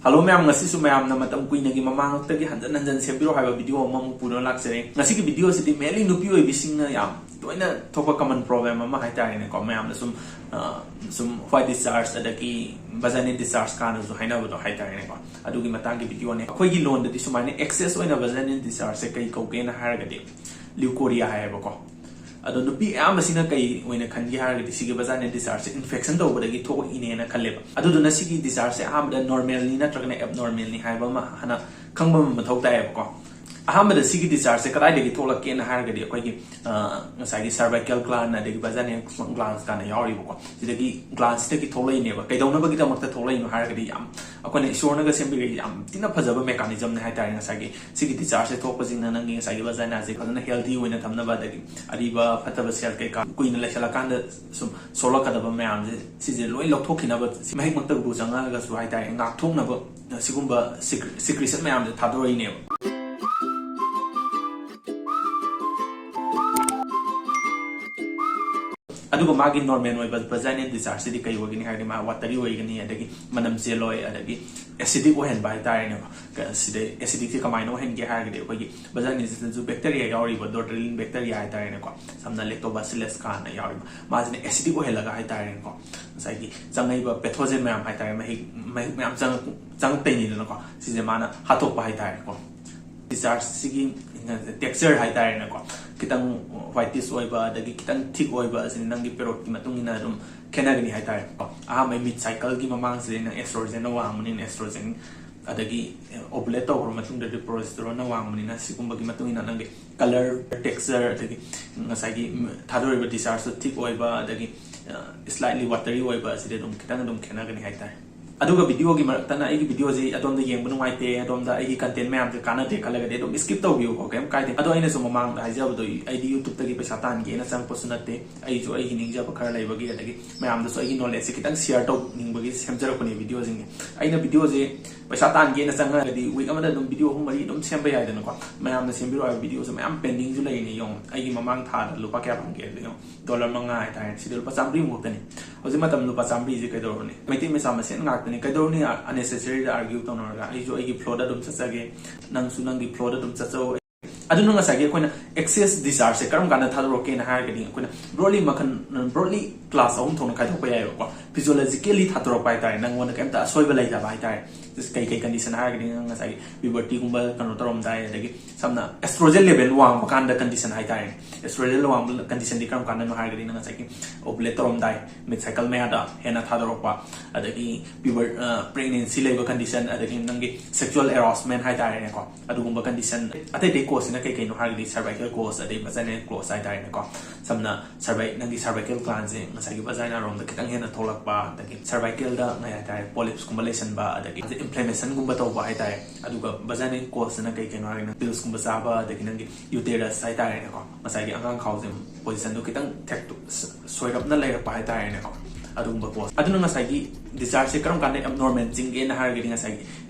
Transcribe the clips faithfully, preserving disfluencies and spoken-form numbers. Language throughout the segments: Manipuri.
Hello ꯃꯌꯥꯝ, ꯉꯁꯤꯁꯨ ꯃꯌꯥꯝꯅ ꯃꯇꯝ ꯀꯨꯏꯅꯒꯤ ꯃꯃꯥꯡꯗꯒꯤ ꯍꯟꯖꯟ ꯍꯟꯖꯟ ꯁꯦꯝꯕꯤꯔꯣ ꯍꯥꯏꯕ ꯚꯤꯗꯤꯑꯣ ꯑꯃꯃꯨꯛ ꯄꯨꯗꯨꯅ ꯂꯥꯛꯆꯔꯦ꯫ ꯉꯁꯤꯒꯤ ꯚꯤꯗꯤꯑꯣꯁꯤꯗꯤ mainly ꯅꯨꯄꯤ ꯑꯣꯏꯕꯤꯁꯤꯡꯅ ꯌꯥꯝ ꯇꯣꯏꯅ ꯊꯣꯛꯄ common problem ꯑꯃ ꯍꯥꯏꯇꯥꯔꯦꯅꯦꯀꯣ, ꯃꯌꯥꯝꯅ ꯁꯨꯝ ꯑ, ꯁꯨꯝ white discharge ꯑꯗꯒꯤ vaginal discharge ꯀꯥꯟꯅꯁꯨ ꯍꯥꯏꯅꯕꯗꯣ ꯍꯥꯏꯇꯥꯔꯦꯅꯦꯀꯣ, ꯑꯗꯨꯒꯤ ꯃꯇꯥꯡꯒꯤ ꯚꯤꯗꯤꯑꯣꯅꯦ꯫ ꯑꯩꯈꯣꯏꯒꯤ ꯂꯣꯟꯗꯗꯤ ꯁꯨꯃꯥꯏꯅ excess ꯑꯣꯏꯅ vaginal dischargeꯁꯦ ꯀꯩ ꯀꯧꯒꯦꯅ ꯍꯥꯏꯔꯒꯗꯤ leukorrhea ꯍꯥꯏꯌꯦꯕꯀꯣ꯫ ꯑꯗꯣ ꯅꯨꯄꯤ ꯑꯌꯥꯝꯕꯁꯤꯅ ꯀꯩ ꯑꯣꯏꯅ ꯈꯟꯒꯦ ꯍꯥꯏꯔꯒꯗꯤ ꯁꯤꯒꯤ vaginal dischargeꯁꯦ infection ꯇꯧꯕꯗꯒꯤ ꯊꯣꯛꯏꯅꯦꯅ ꯈꯜꯂꯦꯕ꯫ ꯑꯗꯨꯗꯨꯅ ꯁꯤꯒꯤ dischargeꯁꯦ ꯑꯍꯥꯟꯕꯗ normalꯅꯤ ꯅꯠꯇ꯭ꯔꯒꯅ abnormalꯅꯤ ꯍꯥꯏꯕ ꯑꯃ ꯍꯥꯟꯅ ꯈꯪꯕ ꯑꯃ ꯃꯊꯧ ꯇꯥꯏꯌꯦꯕꯀꯣ꯫ ꯑꯍꯥꯟꯕꯗ ꯁꯤꯒꯤ dischargeꯁꯦ ꯀꯗꯥꯏꯗꯒꯤ ꯊꯣꯛꯂꯛꯀꯦꯅ ꯍꯥꯏꯔꯒꯗꯤ ꯑꯩꯈꯣꯏꯒꯤ, ꯑ, ꯉꯁꯥꯏꯒꯤ cervical gland ꯑꯗꯒꯤ vaginal glands ꯀꯥꯟꯅ ꯌꯥꯎꯔꯤꯕꯀꯣ꯫ ꯁꯤꯗꯒꯤ glandꯁꯤꯗꯒꯤ ꯊꯣꯛꯂꯛꯏꯅꯦꯕ꯫ ꯀꯩꯗꯧꯅꯕꯒꯤꯗꯃꯛꯇ ꯊꯣꯛꯂꯛꯏꯅꯣ ꯍꯥꯏꯔꯒꯗꯤ ꯌꯥꯝ ꯑꯩꯈꯣꯏꯅ ꯏꯁꯣꯔꯅꯒ ꯁꯦꯝꯕꯤꯔꯛꯏ ꯌꯥꯝ ꯊꯤꯅ ꯐꯖꯕ mechanismꯅꯦ ꯍꯥꯏꯇꯥꯔꯦ꯫ ꯉꯁꯥꯏꯒꯤ ꯁꯤꯒꯤ dischargeꯁꯦ ꯊꯣꯛꯄꯁꯤꯡꯅ ꯅꯪꯒꯤ ꯉꯁꯥꯏꯒꯤ vaginaꯁꯦ ꯐꯖꯅ healthy ꯑꯣꯏꯅ ꯊꯝꯅꯕ, ꯑꯗꯒꯤ ꯑꯔꯤꯕ ꯐꯠꯇꯕ cell ꯀꯩꯀꯥ ꯀꯨꯏꯅ ꯂꯩꯁꯜꯂꯀꯥꯟꯗ ꯁꯨꯝ ꯁꯣꯛꯂꯛꯀꯗꯕ ꯃꯌꯥꯝꯁꯦ ꯁꯤꯁꯦ ꯂꯣꯏ ꯂꯧꯊꯣꯛꯈꯤꯅꯕ, ꯁꯤ ꯃꯍꯤꯛ ꯃꯛꯇꯕꯨ ꯆꯪꯉꯛꯑꯒꯁꯨ ꯍꯥꯏꯇꯥꯔꯦ, ꯉꯥꯛꯊꯣꯛꯅꯕ ꯁꯤꯒꯨꯝꯕ secre-, secretion ꯃꯌꯥꯝꯁꯦ ꯊꯥꯗꯣꯔꯛꯏꯅꯦꯕ꯫ ꯑꯗꯨꯒ ꯃꯥꯒꯤ normal ꯑꯣꯏꯕ vaginal dischargeꯁꯤꯗꯤ ꯀꯩ ꯑꯣꯏꯒꯅꯤ ꯍꯥꯏꯔꯗꯤ ꯃꯥ watery ꯑꯣꯏꯒꯅꯤ, ꯑꯗꯒꯤ ꯃꯅꯝ ꯆꯦꯜꯂꯣꯏ, ꯑꯗꯒꯤ acidic ꯑꯣꯏꯍꯟꯕ ꯍꯥꯏꯇꯥꯔꯦꯅꯦꯀꯣ꯫ ꯀ-, ꯁꯤꯗ acidicꯁꯦ ꯀꯃꯥꯏꯅ ꯑꯣꯏꯍꯟꯒꯦ ꯍꯥꯏꯔꯒꯗꯤ ꯑꯩꯈꯣꯏꯒꯤ vaginasꯗꯁꯨ bacteria ꯌꯥꯎꯔꯤꯕ, dodelin bacteria ꯍꯥꯏꯇꯥꯔꯦꯅꯦꯀꯣ, ꯁꯝꯅ lactobacillus ꯀꯥꯟꯅ ꯌꯥꯎꯔꯤꯕ, ꯃꯥꯁꯤꯅ acidic ꯑꯣꯏꯍꯜꯂꯒ ꯍꯥꯏꯇꯥꯔꯦꯅꯦꯀꯣ, ꯉꯁꯥꯏꯒꯤ ꯆꯪꯉꯛꯏꯕ pathogen ꯃꯌꯥꯝ ꯍꯥꯏꯇꯥꯔꯦ, ꯃꯍꯤꯛ, ꯃꯍꯤꯛ ꯃꯌꯥꯝ ꯆꯪꯉꯛ-, ꯆꯪꯉꯛꯇꯣꯏꯅꯤꯗꯅꯀꯣ, ꯁꯤꯁꯦ ꯃꯥꯅ ꯍꯥꯠꯇꯣꯛꯄ ꯍꯥꯏꯇꯥꯔꯦꯀꯣ꯫ Dischargeꯁꯤꯒꯤ texture ꯍꯥꯏꯇꯥꯔꯦꯅꯦꯀꯣ, ꯈꯤꯇꯪ whitish ꯑꯣꯏꯕ ꯑꯗꯒꯤ ꯈꯤꯇꯪ thick ꯑꯣꯏꯕ ꯑꯁꯤꯅ ꯅꯪꯒꯤ periodꯀꯤ ꯃꯇꯨꯡ ꯏꯟꯅ ꯑꯗꯨꯝ ꯈꯦꯠꯅꯒꯅꯤ ꯍꯥꯏꯇꯥꯔꯦꯀꯣ꯫ ꯑꯍꯥꯟꯕ mid cycleꯒꯤ ꯃꯃꯥꯡꯁꯤꯗ ꯅꯪ estrogenꯅ ꯋꯥꯡꯕꯅꯤꯅ estrogen, ꯑꯗꯒꯤ ovulate ꯇꯧꯈ꯭ꯔ ꯃꯇꯨꯡꯗꯗꯤ progesteroneꯅ ꯋꯥꯡꯕꯅꯤꯅ ꯁꯤꯒꯨꯝꯕꯒꯤ ꯃꯇꯨꯡ ꯏꯟꯅ ꯅꯪꯒꯤ color, texture, ꯑꯗꯒꯤ ꯉꯁꯥꯏꯒꯤ ꯊꯥꯗꯣꯔꯤꯕ dischargeꯇꯣ thick ꯑꯣꯏꯕ ꯑꯗꯒꯤ, ꯑ, slightly watery ꯑꯣꯏꯕ ꯑꯁꯤꯗꯤ ꯑꯗꯨꯝ ꯈꯤꯇꯪ ꯑꯗꯨꯝ ꯈꯦꯠꯅꯒꯅꯤ ꯍꯥꯏꯇꯥꯔꯦ꯫ ꯑꯗꯨꯒ ꯚꯤꯗꯤꯑꯣꯒꯤ ꯃꯔꯛꯇꯅ ꯑꯩꯒꯤ ꯚꯤꯗꯤꯑꯣꯁꯦ ꯑꯗꯣꯝꯗ ꯌꯦꯡꯕ ꯅꯨꯡꯉꯥꯏꯇꯦ, ꯑꯗꯣꯝꯗ ꯑꯩꯒꯤ content ꯃꯌꯥꯝꯁꯦ ꯀꯥꯟꯅꯗꯦ ꯈꯜꯂꯒꯗꯤ ꯑꯗꯨꯝ skip ꯇꯧꯕꯤꯌꯨꯀꯣ, ꯀꯩꯝ ꯀꯥꯏꯗꯦ꯫ ꯑꯗꯣ ꯑꯩꯅꯁꯨ ꯃꯃꯥꯡꯗ ꯍꯥꯏꯖꯕꯗꯣ, ꯑꯩꯗꯤ YouTubeꯇꯒꯤ ꯄꯩꯁꯥ ꯇꯥꯟꯒꯦꯅ ꯆꯪꯉꯛꯄꯁꯨ ꯅꯠꯇꯦ, ꯑꯩꯁꯨ ꯑꯩꯒꯤ ꯅꯤꯡꯖꯕ ꯈꯔ ꯂꯩꯕꯒꯤ, ꯑꯗꯒꯤ ꯃꯌꯥꯝꯗꯁꯨ ꯑꯩꯒꯤ knowledgeꯁꯦ ꯈꯤꯇꯪ share ꯇꯧꯅꯤꯡꯕꯒꯤ ꯁꯦꯝꯖꯔꯛꯄꯅꯦ ꯚꯤꯗꯤꯑꯣꯁꯤꯡꯁꯦ꯫ ꯑꯩꯅ ꯚꯤꯗꯤꯑꯣꯁꯦ ꯄꯩꯁꯥ ꯇꯥꯟꯒꯦꯅ ꯆꯪꯉꯒꯗꯤ week ꯑꯃꯗ ꯑꯗꯨꯝ ꯚꯤꯗꯤꯑꯣ ꯑꯍꯨꯝ ꯃꯔꯤ ꯑꯗꯨꯝ ꯁꯦꯝꯕ ꯌꯥꯏꯗꯅꯀꯣ꯫ ꯃꯌꯥꯝꯅ ꯁꯦꯝꯕꯤꯔꯣ ꯍꯥꯏꯕ ꯚꯤꯗꯤꯑꯣꯁꯦ ꯃꯌꯥꯝ pendingꯁꯨ ꯂꯩꯔꯤꯅꯦ, ꯌꯦꯡꯉꯣ꯫ ꯑꯩꯒꯤ ꯃꯃꯥꯡ ꯊꯥꯗ ꯂꯨꯄꯥ ꯀꯌꯥ ꯐꯪꯒꯦ ꯑꯗꯨ ꯌꯦꯡꯉꯣ, dollar ꯃꯉꯥ ꯍꯥꯏꯇꯥꯔꯦ, ꯁꯤꯗ ꯂꯨꯄꯥ ꯆꯥꯝꯃꯔꯤꯃꯨꯛ ꯈꯛꯇꯅꯤ꯫ ꯍꯧꯖꯤꯛ ꯃꯇꯝ ꯂꯨꯄꯥ ꯆꯥꯝꯃꯔꯤꯁꯦ ꯀꯩꯗꯧꯔꯨꯅꯤ? ꯃꯩꯇꯩ ꯃꯆꯥ ꯃꯁꯦꯟ ꯉꯥꯛꯇꯅꯤ꯫ ꯀꯩꯗꯧꯔꯨꯅꯤ unnecessary argue ꯇꯧꯅꯔꯒ? ꯑꯩꯁꯨ ꯑꯩꯒꯤ flow ꯗ ꯑꯗꯨꯝ ꯆꯠꯆꯒꯦ, ꯅꯪꯁꯨ ꯅꯪꯒꯤ flow ꯗ ꯑꯗꯨꯝ ꯆꯠꯆꯧ꯫ ꯑꯗꯨꯅ ꯉꯁꯥꯏꯒꯤ ꯑꯩꯈꯣꯏꯅ excess discharge ꯁꯦ ꯀꯔꯝ ꯀꯥꯟꯗ ꯊꯥꯗꯣꯔꯛꯀꯦꯅ ꯍꯥꯏꯔꯒꯗꯤ, ꯑꯩꯈꯣꯏꯅ broadly ꯃꯈꯜ, broadly class ꯑꯍꯨꯝ ꯊꯣꯛꯅ ꯈꯥꯏꯗꯣꯛꯄ ꯌꯥꯏꯕꯀꯣ꯫ Physiologically ꯊꯥꯗꯣꯔꯛꯄ ꯍꯥꯏꯇꯥꯔꯦ, ꯅꯪꯉꯣꯟꯗ ꯀꯩꯝꯇ ꯑꯁꯣꯏꯕ ꯂꯩꯇꯕ ꯍꯥꯏꯇꯥꯔꯦ꯫ ꯀꯩ ꯀꯩ condition ꯍꯥꯏꯔꯒꯗꯤ, ꯅꯪ ꯉꯁꯥꯏꯒꯤ puberty ꯒꯨꯝꯕ ꯀꯩꯅꯣ ꯇꯧꯔꯝꯗꯥꯏ, ꯑꯗꯒꯤ ꯁꯝꯅ estrogen level ꯋꯥꯡꯕ ꯀꯥꯟꯗ condition ꯍꯥꯏꯇꯥꯔꯦ꯫ Estrogen ꯋꯥꯡꯕ condition ꯗꯤ ꯀꯔꯝ ꯀꯥꯟꯗꯅꯣ ꯍꯥꯏꯔꯒꯗꯤ, ꯅꯪ ꯉꯁꯥꯏꯒꯤ ovulate ꯇꯧꯔꯝꯗꯥꯏ, mid cycle ꯃꯌꯥꯗ ꯍꯦꯟꯅ ꯊꯥꯗꯣꯔꯛꯄ, ꯑꯗꯒꯤ puber-, ꯑ, pregnancy ꯂꯩꯕ condition, ꯑꯗꯒꯤ ꯅꯪꯒꯤ sexual harassment ꯍꯥꯏꯇꯥꯔꯦꯅꯦꯀꯣ, ꯑꯗꯨꯒꯨꯝꯕ condition꯫ ꯑꯇꯩ ꯑꯇꯩ cause ꯁꯤꯅ ꯀꯩ ꯀꯩꯅꯣ ꯍꯥꯏꯔꯒꯗꯤ, cervical cause, ꯑꯗꯩ vaginal cause ꯍꯥꯏꯇꯥꯔꯦꯅꯦꯀꯣ꯫ ꯁꯝꯅ cervi-, ꯅꯪꯒꯤ cervical gland ꯁꯦ ꯉꯁꯥꯏꯒꯤ vagina ꯔꯣꯝꯗ ꯈꯤꯇꯪ ꯍꯦꯟꯅ ꯊꯣꯛꯂꯛꯄ, ꯑꯗꯒꯤ cervical ꯗ ꯉꯥꯏ ꯍꯥꯏꯇꯥꯔꯦ, polyps ꯀꯨꯝꯕ ꯂꯩꯁꯟꯕ, ꯑꯗꯒꯤ inflammation ꯒꯨꯝꯕ ꯇꯧꯕ ꯍꯥꯏꯇꯥꯔꯦ꯫ ꯑꯗꯨꯒ vaginal cause ꯁꯤꯅ ꯀꯩ ꯀꯩꯅꯣ ꯍꯥꯏꯔꯒꯗꯤ, pills ꯀꯨꯝꯕ ꯆꯥꯕ, ꯑꯗꯒꯤ ꯅꯪꯒꯤ uterus ꯍꯥꯏꯇꯥꯔꯦꯅꯦꯀꯣ, ꯉꯁꯥꯏꯒꯤ ꯑꯉꯥꯡ ꯈꯥꯎꯁꯦ position ꯗꯣ ꯈꯤꯇꯪ ꯊꯦꯛꯇꯣ-, ꯁ-, ꯁꯣꯏꯔꯞꯅ ꯂꯩꯔꯛꯄ ꯍꯥꯏꯇꯥꯔꯦꯅꯦꯀꯣ, ꯑꯗꯨꯒꯨꯝꯕ cause꯫ ꯑꯗꯨꯅ ꯉꯁꯥꯏꯒꯤ discharge ꯁꯦ ꯀꯔꯝ ꯀꯥꯟꯗ abnormal ꯆꯤꯡꯒꯦꯅ ꯍꯥꯏꯔꯒꯗꯤ, ꯉꯁꯥꯏꯒꯤ,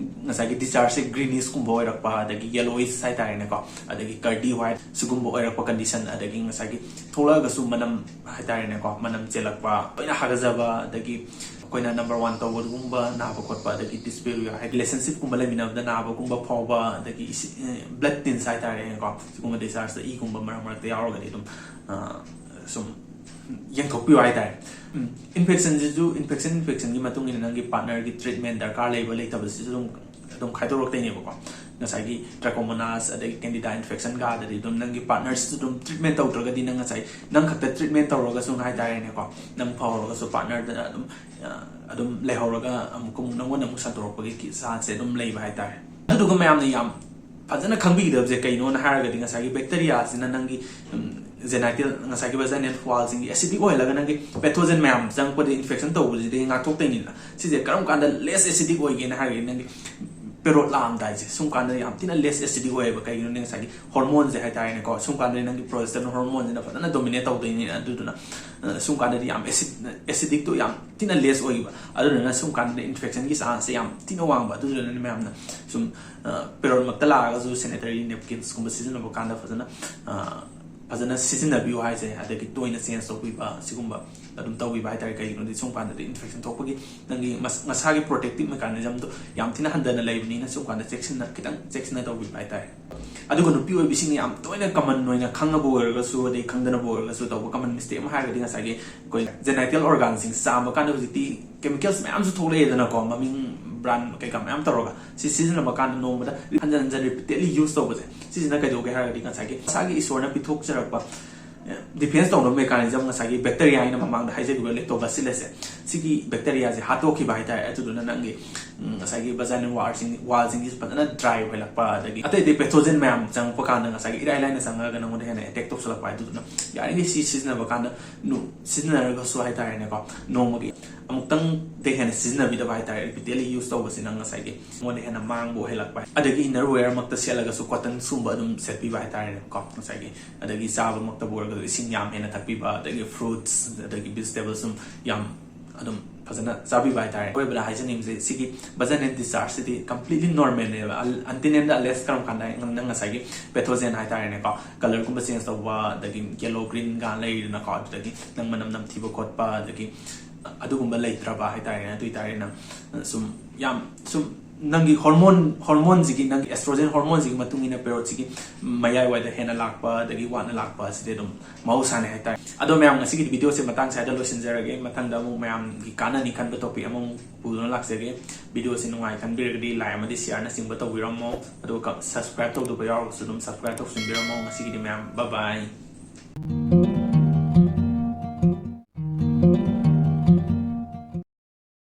ꯉꯁꯥꯏꯒꯤ discharge ꯁꯦ greenish ꯀꯨꯝꯕ ꯑꯣꯏꯔꯛꯄ, ꯑꯗꯒꯤ yellowish ꯍꯥꯏꯇꯥꯔꯦꯅꯦꯀꯣ, ꯑꯗꯒꯤ curdy white ꯁꯤꯒꯨꯝꯕ ꯑꯣꯏꯔꯛꯄ condition, ꯑꯗꯒꯤ ꯉꯁꯥꯏꯒꯤ ꯊꯣꯛꯂꯛꯑꯒꯁꯨ ꯃꯅꯝ ꯍꯥꯏꯇꯥꯔꯦꯅꯦꯀꯣ, ꯃꯅꯝ ꯆꯦꯜꯂꯛꯄ, ꯂꯣꯏꯅ ꯍꯥꯒꯖꯕ, ꯑꯗꯒꯤ ꯑꯩꯈꯣꯏꯅ number one ꯇꯧꯕꯒꯨꯝꯕ ꯅꯥꯕ ꯈꯣꯠꯄ, ꯑꯗꯒꯤ dyspareunia ꯍꯥꯏꯗꯤ relationship ꯀꯨꯝꯕ ꯂꯩꯃꯤꯟꯅꯕꯗ ꯅꯥꯕꯒꯨꯝꯕ ꯐꯥꯎꯕ, ꯑꯗꯒꯤ ꯏꯁꯤ-, blood tint ꯍꯥꯏꯇꯥꯔꯦꯅꯦꯀꯣ, ꯁꯤꯒꯨꯝꯕ discharge ꯇ ꯏꯒꯨꯝꯕ ꯃꯔꯛ ꯃꯔꯛꯇ ꯌꯥꯎꯔꯒꯗꯤ ꯑꯗꯨꯝ, ꯑ, ꯁꯨꯝ ꯌꯦꯡꯊꯣꯛꯄꯤꯌꯨ ꯍꯥꯏꯇꯥꯔꯦ꯫ ꯎꯝ, infection ꯁꯤꯁꯨ, infection, infection ꯒꯤ ꯃꯇꯨꯡ ꯏꯟꯅ ꯅꯪꯒꯤ partner ꯒꯤ treatment ꯗꯔꯀꯥꯔ ꯂꯩꯕ ꯂꯩꯇꯕꯁꯤꯁꯨ ꯑꯗꯨꯝ, ꯑꯗꯨꯝ ꯈꯥꯏꯗꯣꯔꯛꯇꯣꯏꯅꯦꯕꯀꯣ꯫ ꯉꯁꯥꯏꯒꯤ trichomonas ꯑꯗꯒꯤ candida infection ꯒꯗꯗꯤ ꯑꯗꯨꯝ ꯅꯪꯒꯤ partner ꯁꯤꯁꯨ ꯑꯗꯨꯝ treatment ꯇꯧꯗ꯭ꯔꯒꯗꯤ, ꯅꯪ ꯉꯁꯥꯏ ꯅꯪ ꯈꯛꯇ treatment ꯇꯧꯔꯒꯁꯨ ꯍꯥꯏꯇꯥꯔꯦꯅꯦꯀꯣ, ꯅꯪ ꯐꯍꯧꯔꯒꯁꯨ partner ꯗ ꯑꯗꯨꯝ, ꯑ, ꯑꯗꯨꯝ ꯂꯩꯍꯧꯔꯒ ꯑꯃꯨꯛꯀ ꯑꯃꯨꯛ ꯅꯪꯉꯣꯟꯗ ꯑꯃꯨꯛ ꯁꯟꯗꯣꯔꯛꯄꯒꯤ chance ꯁꯦ ꯑꯗꯨꯝ ꯂꯩꯕ ꯍꯥꯏꯇꯥꯔꯦ꯫ ꯑꯗꯨꯗꯨꯒ ꯃꯌꯥꯝꯅ ꯌꯥꯝ ꯐꯖꯅ ꯈꯪꯕꯤꯒꯗꯕꯁꯦ ꯀꯩꯅꯣꯅ ꯍꯥꯏꯔꯒꯗꯤ, ꯉꯁꯥꯏꯒꯤ bacteria ꯁꯤꯅ ꯅꯪꯒꯤ, ꯎꯝ, genital, ꯉꯁꯥꯏꯒꯤ vaginal wall ꯁꯤꯡꯒꯤ acidic ꯑꯣꯏꯍꯜꯂꯒ ꯅꯪꯒꯤ pathogen ꯃꯌꯥꯝ ꯆꯪꯉꯛꯄꯗ infection ꯇꯧꯕꯁꯤꯗꯒꯤ ꯉꯥꯛꯊꯣꯛꯇꯣꯏꯅꯤꯅ꯫ ꯁꯤꯁꯦ ꯀꯔꯝ ꯀꯥꯟꯗ less acidic ꯑꯣꯏꯒꯦꯅ ꯍꯥꯏꯔꯒꯗꯤ, ꯅꯪꯒꯤ period ꯂꯥꯛꯑꯝꯗꯥꯏꯁꯦ, ꯁꯨꯝ ꯀꯥꯟꯗ ꯌꯥꯝ ꯊꯤꯅ less acidic ꯑꯣꯏꯌꯦꯕ꯫ ꯀꯩꯒꯤꯅꯣꯗꯤ ꯉꯁꯥꯏꯒꯤ hormone ꯁꯦ ꯍꯥꯏꯇꯥꯔꯦꯅꯦꯀꯣ, ꯁꯨꯝ ꯀꯥꯟꯗꯗꯤ ꯅꯪꯒꯤ progesterone hormone ꯁꯤꯅ ꯐꯖꯅ dominate ꯇꯧꯗꯣꯏꯅꯤꯅ꯫ ꯑꯗꯨꯗꯨꯅ, ꯑ, ꯁꯨꯝ ꯀꯥꯟꯗꯗꯤ ꯌꯥꯝ acid, acidic ꯇꯣ ꯌꯥꯝ ꯊꯤꯅ less ꯑꯣꯏꯈꯤꯕ꯫ ꯑꯗꯨꯗꯨꯅ ꯁꯨꯝ ꯀꯥꯟꯗꯗꯤ infection ꯒꯤ chance ꯁꯦ ꯌꯥꯝ ꯊꯤꯅ ꯋꯥꯡꯕ꯫ ꯑꯗꯨꯗꯨꯅ ꯃꯌꯥꯝꯅ ꯁꯨꯝ, ꯑ, period ꯃꯛꯇ ꯂꯥꯛꯑꯒꯁꯨ sanitary napkins ꯀꯨꯝꯕ ꯁꯤꯖꯤꯟꯅꯕ ꯀꯥꯟꯗ ꯐꯖꯅ, ꯑ, ꯐꯖꯅ ꯁꯤꯖꯤꯟꯅꯕꯤꯌꯨ ꯍꯥꯏꯁꯦ, ꯑꯗꯒꯤ ꯇꯣꯏꯅ ꯆꯦꯟꯖ ꯇꯧꯕꯤꯕ, ꯁꯤꯒꯨꯝꯕ ꯑꯗꯨꯝ ꯇꯧꯕꯤꯕ ꯍꯥꯏꯇꯥꯔꯦ꯫ ꯀꯩꯒꯤꯅꯣꯗꯤ ꯁꯨꯝ ꯀꯥꯟꯗꯗꯤ ꯏꯟꯐꯦꯛꯁꯟ ꯊꯣꯛꯄꯒꯤ ꯅꯪꯒꯤ ꯃꯁꯥꯒꯤ ꯄ꯭ꯔꯣꯇꯦꯛꯇꯤꯞ ꯃꯦꯀꯥꯅꯤꯖꯝꯗꯣ ꯌꯥꯝ ꯊꯤꯅ ꯍꯟꯊꯅ ꯂꯩꯕꯅꯤꯅ ꯁꯨꯝ ꯀꯥꯟꯗ ꯆꯦꯛꯁꯤꯟꯅ, ꯈꯤꯇꯪ ꯆꯦꯛꯁꯤꯟꯅ ꯇꯧꯕꯤꯕ ꯍꯥꯏꯇꯥꯔꯦ꯫ ꯑꯗꯨꯒ ꯅꯨꯄꯤ ꯑꯣꯏꯕꯤꯁꯤꯡꯅ ꯌꯥꯝ ꯇꯣꯏꯅ ꯀꯃꯟ ꯑꯣꯏꯅ ꯈꯪꯉꯕ ꯑꯣꯏꯔꯒꯁꯨ, ꯑꯗꯩ ꯈꯪꯗꯅꯕ ꯑꯣꯏꯔꯒꯁꯨ ꯇꯧꯕ ꯀꯃꯟ ꯃꯤꯁꯇꯦꯛ ꯑꯃ ꯍꯥꯏꯔꯒꯗꯤ ꯉꯁꯥꯏꯒꯤ ꯑꯩꯈꯣꯏ ꯖꯦꯅꯥꯏꯇꯦꯜ ꯑꯣꯔꯒꯥꯟꯁꯤꯡ ꯆꯥꯝꯕ ꯀꯥꯟꯗ ꯍꯧꯖꯤꯛꯇꯤ ꯀꯦꯃꯤꯀꯦꯜꯁ ꯃꯌꯥꯝꯁꯨ ꯊꯣꯛꯂꯛꯑꯦꯗꯅꯀꯣ, ꯃꯃꯤꯡ ꯕ꯭ꯔꯥꯟ ꯀꯩꯀꯥ ꯃꯌꯥꯝ ꯇꯧꯔꯒ꯫ ꯁꯤ ꯁꯤꯖꯤꯟꯅꯕ ꯀꯥꯟꯗ ꯅꯣꯡꯃꯗ ꯍꯟꯖꯟ ꯍꯟꯖꯟ ꯔꯤꯄꯤꯇꯦꯗꯂꯤ ꯌꯨꯁ ꯇꯧꯕꯁꯦ, ꯁꯤꯁꯤꯅ ꯀꯩꯗꯧꯒꯦ ꯍꯥꯏꯔꯒꯗꯤ ꯉꯁꯥꯏꯒꯤ ꯃꯁꯥꯒꯤ ꯏꯁꯣꯔꯅ ꯄꯤꯊꯣꯛꯆꯔꯛꯄ ꯗꯤꯐꯦꯟꯁ ꯇꯧꯅꯕ ꯃꯦꯀꯥꯅꯤꯖꯝ, ꯉꯁꯥꯏꯒꯤ ꯕꯦꯛꯇꯔꯤꯌꯥ ꯍꯥꯏꯅ ꯃꯃꯥꯡꯗ ꯍꯥꯏꯖꯈꯤꯕ ꯂꯦꯛꯇꯣꯕꯥꯁꯤꯂꯁꯁꯦ, ꯁꯤꯒꯤ ꯕꯦꯛꯇꯔꯤꯌꯥꯁꯦ ꯍꯥꯠꯇꯣꯛꯈꯤꯕ ꯍꯥꯏꯇꯥꯔꯦ꯫ ꯑꯗꯨꯗꯨꯅ ꯅꯪꯒꯤ ꯎꯝ, ꯉꯁꯥꯏꯒꯤ ꯕꯖꯥꯏꯅꯦꯜ ꯋꯥꯜꯁꯤꯡ ꯋꯥꯜꯁꯤꯡꯁꯤꯁꯨ ꯐꯖꯅ ꯗ꯭ꯔꯥꯏ ꯑꯣꯏꯍꯜꯂꯛꯄ, ꯑꯗꯒꯤ ꯑꯇꯩ ꯑꯇꯩ ꯄꯦꯊꯣꯖꯦꯟ ꯃꯌꯥꯝ ꯆꯪꯉꯛꯄ ꯀꯥꯟꯗ ꯉꯁꯥꯏꯒꯤ ꯏꯔꯥꯏ ꯂꯥꯏꯅ ꯆꯪꯉꯛꯑꯒ ꯅꯪꯉꯣꯟꯗ ꯍꯦꯟꯅ ꯑꯦꯇꯦꯛ ꯇꯧꯁꯜꯂꯛꯄ꯫ ꯑꯗꯨꯗꯨꯅ ꯌꯥꯔꯤꯈꯩ ꯁꯤ ꯁꯤꯖꯤꯟꯅꯕ ꯀꯥꯟꯗ ꯅꯨ- ꯁꯤꯖꯤꯟꯅꯔꯒꯁꯨ ꯍꯥꯏꯇꯥꯔꯦꯅꯦꯀꯣ, ꯅꯣꯡꯃꯒꯤ ꯑꯃꯨꯛꯇꯪꯗ ꯍꯦꯟꯅ ꯁꯤꯖꯤꯟꯅꯕꯤꯗꯕ ꯍꯥꯏꯇꯥꯔꯦ꯫ ꯔꯤꯄꯤꯇꯦꯗꯂꯤ ꯌꯨꯁ ꯇꯧꯕꯁꯤꯅ ꯉꯁꯥꯏꯒꯤ ꯃꯉꯣꯟꯗ ꯍꯦꯟꯅ ꯃꯥꯡꯕ ꯑꯣꯏꯍꯜꯂꯛꯄ꯫ ꯑꯗꯒꯤ ꯏꯟꯅꯔ ꯋꯦꯌꯔꯃꯛꯇ ꯁꯦꯠꯂꯒꯁꯨ ꯀꯣꯇꯟꯁꯀꯨꯝꯕ ꯑꯗꯨꯝ ꯁꯦꯠꯄꯤꯕ ꯍꯥꯏꯇꯥꯔꯦꯅꯦꯀꯣ꯫ ꯉꯁꯥꯏꯒꯤ ꯑꯗꯒꯤ ꯆꯥꯕꯃꯛꯇꯕꯨ ꯑꯣꯏꯔꯒꯁꯨ ꯏꯁꯤꯡ ꯌꯥꯝ ꯍꯦꯟꯅ ꯊꯛꯄꯤꯕ, ꯑꯗꯒꯤ ꯐ꯭ꯔꯨꯠꯁ, ꯑꯗꯒꯤ ꯚꯤꯖꯤꯇꯦꯕꯜꯁ ꯁꯨꯝ ꯌꯥꯝ ꯑꯗꯨꯝ ꯐꯖꯅ ꯆꯥꯕꯤꯕ ꯍꯥꯏꯇꯥꯔꯦ꯫ ꯑꯔꯣꯏꯕꯗ ꯍꯥꯏꯖꯅꯤꯡꯕꯁꯦ, ꯁꯤꯒꯤ ꯕꯖꯥꯏꯅꯦꯜ ꯗꯤꯁꯆꯥꯔꯖꯁꯤꯗꯤ ꯀꯝꯄ꯭ꯂꯤꯠꯂꯤ ꯅꯣꯔꯃꯦꯜꯅꯦꯕ꯫ ꯑꯟꯇꯤꯜ ꯑꯦꯟ ꯑꯟꯂꯦꯁ ꯀꯔꯝ ꯀꯥꯟꯗ ꯅꯪ ꯉꯁꯥꯏꯒꯤ ꯄꯦꯊꯣꯖꯦꯟ ꯍꯥꯏꯇꯥꯔꯦꯅꯦꯀꯣ, ꯀꯂꯔꯒꯨꯝꯕ ꯆꯦꯟꯖ ꯇꯧꯕ, ꯑꯗꯒꯤ ꯌꯦꯂꯣ ꯒ꯭ꯔꯤꯟꯒ ꯂꯩꯔꯤꯗꯅꯀꯣ, ꯑꯗꯨꯗꯒꯤ ꯅꯪ ꯃꯅꯝ ꯅꯝꯊꯤꯕ ꯈꯣꯠꯄ, ꯑꯗꯒꯤ ꯑꯗꯨꯒꯨꯝꯕ ꯂꯩꯇ꯭ꯔꯕ ꯍꯥꯏꯇꯥꯔꯦꯅꯦ꯫ ꯑꯗꯨ ꯑꯣꯏꯇꯥꯔꯗꯤ ꯅꯪ ꯁꯨꯝ ꯌꯥꯝ ꯁꯨꯝ ꯅꯪꯒꯤ ꯍꯣꯔꯃꯣꯟ, ꯍꯣꯔꯃꯣꯟꯁꯤꯒꯤ, ꯅꯪꯒꯤ ꯑꯦꯁꯇ꯭ꯔꯣꯖꯦꯟ ꯍꯣꯔꯃꯣꯟꯁꯤꯒꯤ ꯃꯇꯨꯡ ꯏꯟꯅ ꯄꯦꯔꯣꯠꯁꯤꯒꯤ ꯃꯌꯥꯏꯋꯥꯏꯗ ꯍꯦꯟꯅ ꯂꯥꯛꯄ ꯑꯗꯒꯤ ꯋꯥꯠꯅ ꯂꯥꯛꯄ ꯑꯁꯤꯗꯤ ꯑꯗꯨꯝ ꯃꯍꯧꯁꯥꯅꯦ ꯍꯥꯏꯇꯥꯔꯦ꯫ ꯑꯗꯣ ꯃꯌꯥꯝ, ꯉꯁꯤꯒꯤꯗꯤ ꯚꯤꯗꯤꯑꯣꯁꯦ ꯃꯇꯥꯡ ꯁ꯭ꯋꯥꯏꯗ ꯂꯣꯏꯁꯤꯟꯖꯔꯒꯦ꯫ ꯃꯊꯪꯗ ꯑꯃꯨꯛ ꯃꯌꯥꯝꯒꯤ ꯀꯥꯟꯅꯅꯤ ꯈꯟꯕ ꯇꯣꯄꯤꯛ ꯑꯃꯃꯨꯛ ꯄꯨꯗꯨꯅ ꯂꯥꯛꯆꯒꯦ꯫ ꯚꯤꯗꯤꯑꯣꯁꯦ ꯅꯨꯡꯉꯥꯏ ꯈꯟꯕꯤꯔꯒꯗꯤ ꯂꯥꯏꯛ ꯑꯃꯗꯤ ꯁꯤꯌꯥꯔꯅꯆꯤꯡꯕ ꯇꯧꯕꯤꯔꯝꯃꯣ꯫ ꯑꯗꯨꯒ ꯁꯕꯁꯀ꯭ꯔꯥꯏꯕ ꯇꯧꯗꯕ ꯌꯥꯎꯔꯒꯁꯨ ꯑꯗꯨꯝ ꯁꯕꯁꯀ꯭ꯔꯥꯏꯕ ꯇꯧꯁꯤꯟꯕꯤꯔꯝꯃꯣ꯫ ꯉꯁꯤꯒꯤꯗꯤ ꯃꯌꯥꯝ ꯕꯥꯏ ꯕꯥꯏ꯫